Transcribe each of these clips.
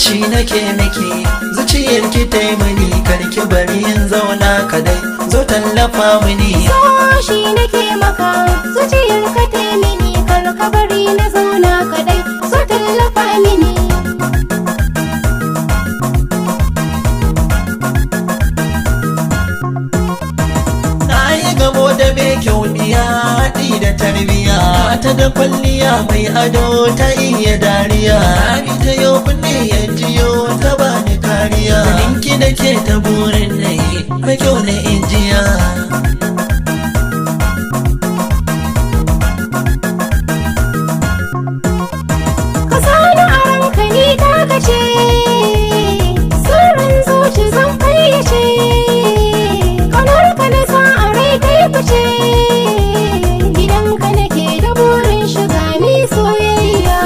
Shi nake miki, zuciyar ki taimani, karki bari in zauna kadai, zo tallafa mini. So shi nake maka, zuciyar ka taimini, kar ka bari na zauna kadai, zo tallafa mini. Na yi gamo da mai kyau diya, haɗi da tarbiya, ta da kwalliya mai ado, ta iya dariya. Abi ta yau kunne ya jiyo, ta bani kariya. Ninki da ke ta burin na yi mai kyau na injiya. Ka sani a ranka ni taka ce, sirrin zuci zan fayyace, kaunar ka na sa a rai kai fice, gidanka nake da burin shiga mi soyayya.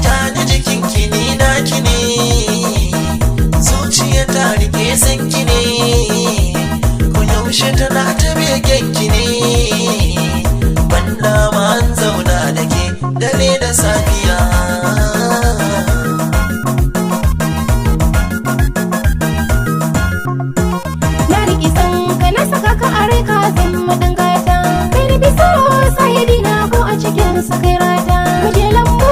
Ta ji jikinki ni naki ne, zuciya ta rike sanki ne, ko yaushe tana ta begenki ne, banda ma an zauna da ke dare da safiya. Na riƙe san ka na saka ka a rai ka zama ɗan gata. Kai na fi so sahibi na ko a cikin su kai rata. Mu je lambu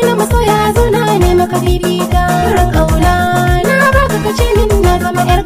na masoya zauna ne maka bibita. Ran ƙauna na baka ka ce min na zama 'yar